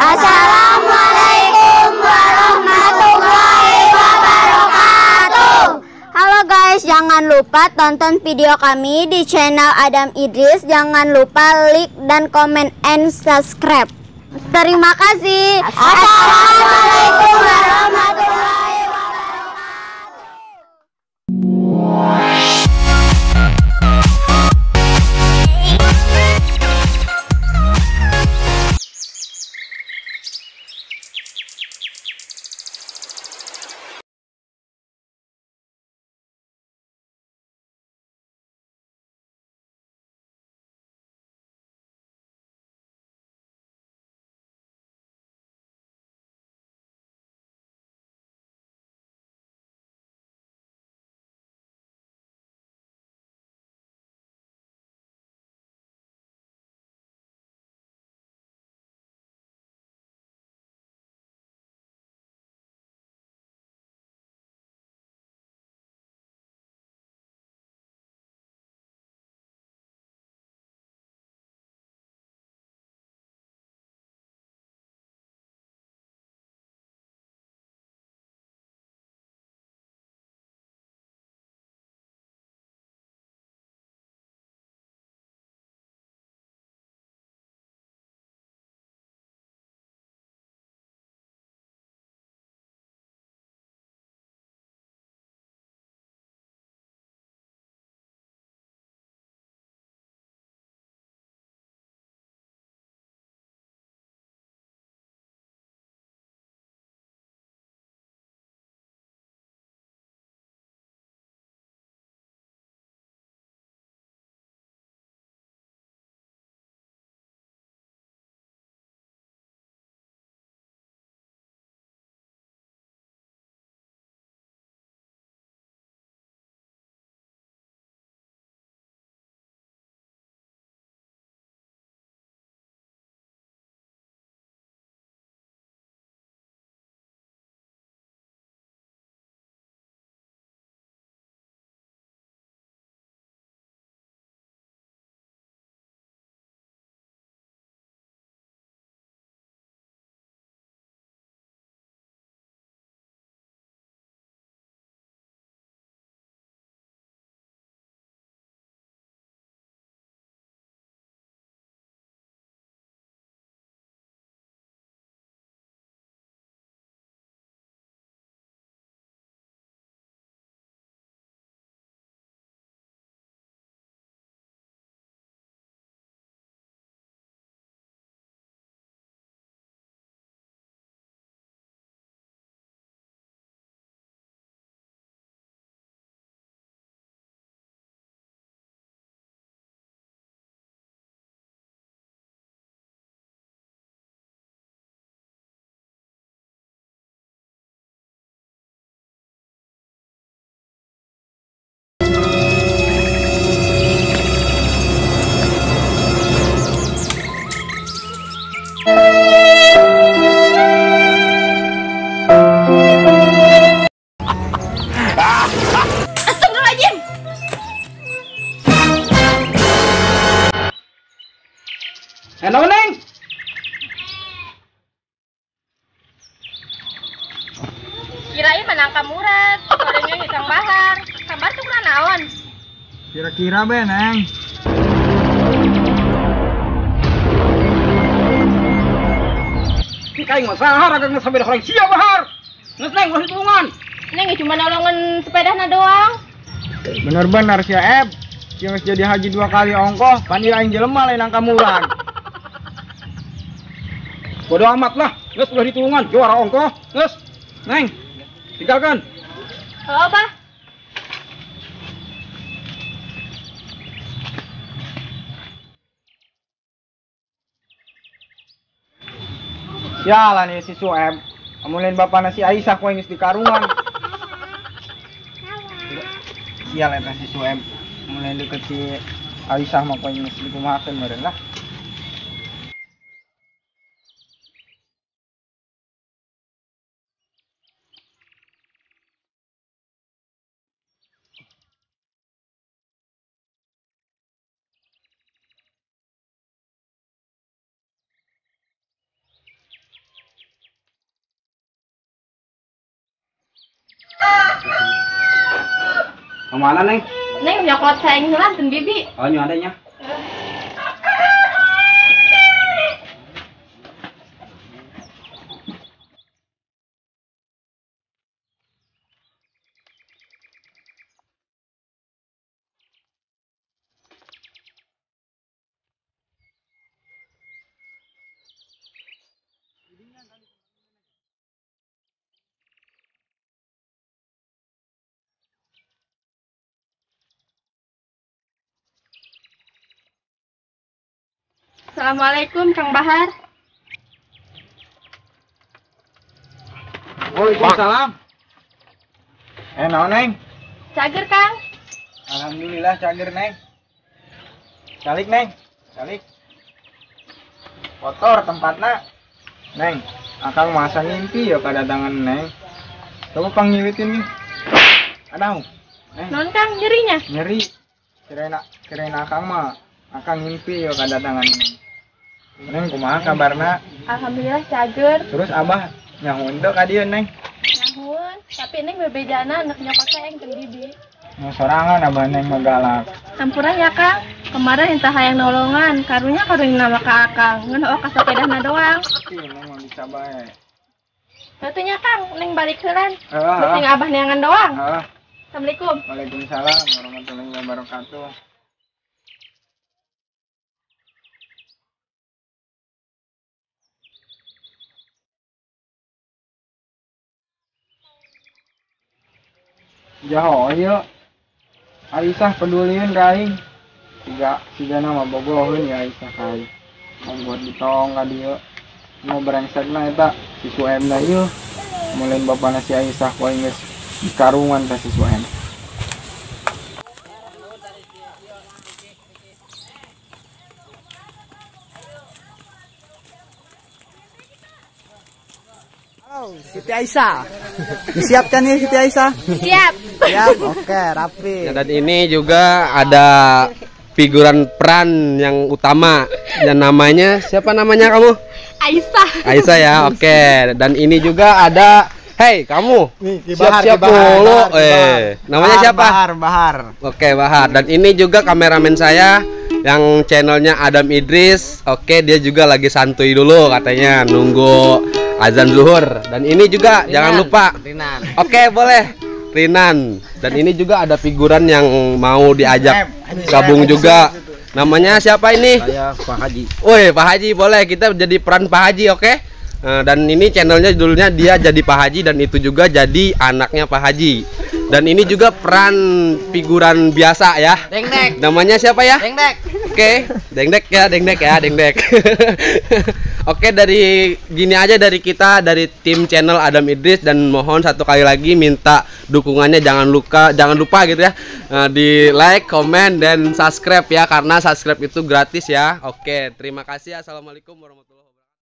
Assalamualaikum warahmatullahi wabarakatuh. Halo guys, jangan lupa tonton video kami di channel Adam Idris. Jangan lupa like dan komen and subscribe. Terima kasih. Assalamualaikum warahmatullahi wabarakatuh. Halo, Neng. Kirain menangka murad, orangnya hisang bahar. Kabar tuh naon? Kira-kira be, Neng. Kayak nggak sahar, agak nggak sampai orang sia bahar. Nges Neng, ulah hitungan. Neng cuma nolongan sepedahna doang. Bener-bener si Eb. Yang jadi haji 2 kali ongkoh, panggil aing jelema lain nangka murad. Bodoh amat lah, nges udah ditulungan, juara ongkoh, nges, Neng, tinggalkan. Halo, Bah. Sialan ya si Sueb, amulein bapak nasi Aisyah kau yang di karungan. Sial ya si Sueb, amulein deket si Aisyah mah kau yang di kumahakeun meureun lah. Kemana, Neng? Neng nyokot saing heula teu bibi. Oh, nyu adanya. Assalamualaikum Kang Bahar. Waalaikumsalam. Naon, Neng? Cager, Kang. Alhamdulillah cager, Neng. Calik, Neng. Calik. Kotor tempatna. Neng, akang masa ngimpi ya kedatangan Neng. Coba panggiwitin nih. Aduh. Neng. Non, Kang, nyerinya? Nyeri. Kirain akang mah akang ngimpi ya kedatangan Neng. Neng, kumaha kabarna? Alhamdulillah cager. Terus abah nyahoun teu ka dieu, Neng? Nyahoun, tapi Neng bebejana anak nyokot saeng teu bibi. Nu sorangan abah Neng mah galak. Hampura ya, Kang. Kemarin entah hayang nolongan, karunya karunya nama ka akang. Ngan oh ka sapedahna doang. Ih, Neng mah bisa bae. Tentunya Kang, Neng balik heulan. Beuting abah neangan doang. Heeh. Assalamualaikum. Waalaikumsalam warahmatullahi wabarakatuh. Jaho ieu Aisyah peduliin ka aing. Siga nama bogoheun ya Aisyah ka aing. Monggo ditong ka dieu. Mau brengsekna eta si Suem da ieu. Mulai bapana si Aisyah ku aing geus dikarungan ka si Suem. Halo, Siti Aisyah. Disiapkan nih Siti Aisyah? Siap. Siap, oke, rapi. Ya, dan ini juga ada figuran peran yang utama. Dan namanya, siapa namanya kamu? Aisyah. Aisyah ya, oke. Dan ini juga ada, hey kamu, siap-siap dulu. Namanya siapa? Bahar, Bahar. Oke, Bahar. Dan ini juga kameramen saya yang channelnya Adam Idris. Oke, dia juga lagi santuy dulu katanya, nunggu azan zuhur. Dan ini juga Rinan, jangan lupa Rinan. Oke, boleh Rinan. Dan ini juga ada figuran yang mau diajak gabung juga. Namanya siapa ini? Saya Pak Haji. Woi, Pak Haji, boleh kita jadi peran Pak Haji, oke? Dan ini channelnya judulnya dia jadi Pak Haji dan itu juga jadi anaknya Pak Haji. Dan ini juga peran figuran biasa ya. Dengdek. Namanya siapa ya? Dengdek. Oke, dengdek ya, dengdek ya, dengdek. Oke, dari gini aja dari kita, dari tim channel Adam Idris, dan mohon satu kali lagi minta dukungannya, jangan lupa gitu ya. Di like, komen, dan subscribe ya, karena subscribe itu gratis ya. Oke, terima kasih. Assalamualaikum warahmatullahi wabarakatuh.